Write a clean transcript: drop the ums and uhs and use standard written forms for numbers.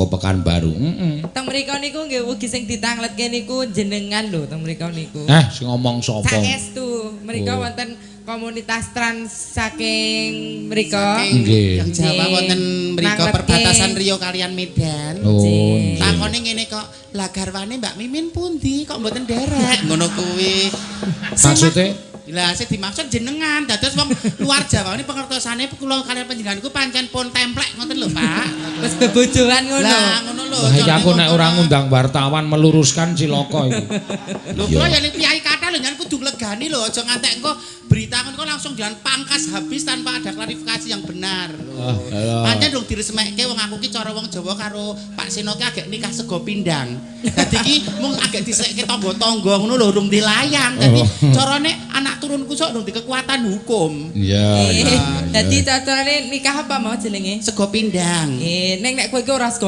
saka Pekanbaru. Heeh. Teng mriku niku nggih ugi sing ditangletke niku jenengan lho teng mriku niku. Sing ngomong sapa? Saestu mriku wonten komunitas trans saking mriku. Nggih. Yang Jawa wonten mriku perbatasan Rio kalian Medan. Oh. Takone ngene kok, lah garwane Mbak Mimin pundi kok mboten derek? Ngono kuwi. Maksude? Lah sing dimaksud jenengan, dados wong luar Jawa ini pengertosane kula kalian panjenengan niku pancen pun templek ngoten lho, Pak. Wis bebojoan ngono. Lah ngono lho. Wah, iki aku nek ora ngundang wartawan meluruskan cilaka iki. Lho kula ya ning piyai kathah lho nyen kudu nglegani lho, aja ngantek engko berita ngono langsung jalan pangkas habis tanpa ada klarifikasi yang benar. Pancen dong diresmekke wong aku ki cara wong Jawa karo Pak Seno ki agek nikah sego pindang. Dadi ki mung agek disekke tangga-tangga ngono lho urung dilayang. Dadi carane anak turunku sok dong di kekuatan hukum. Iya. Dadi carane nikah apa mau jenenge? Sego pindang. Ning nek kowe iki ora sego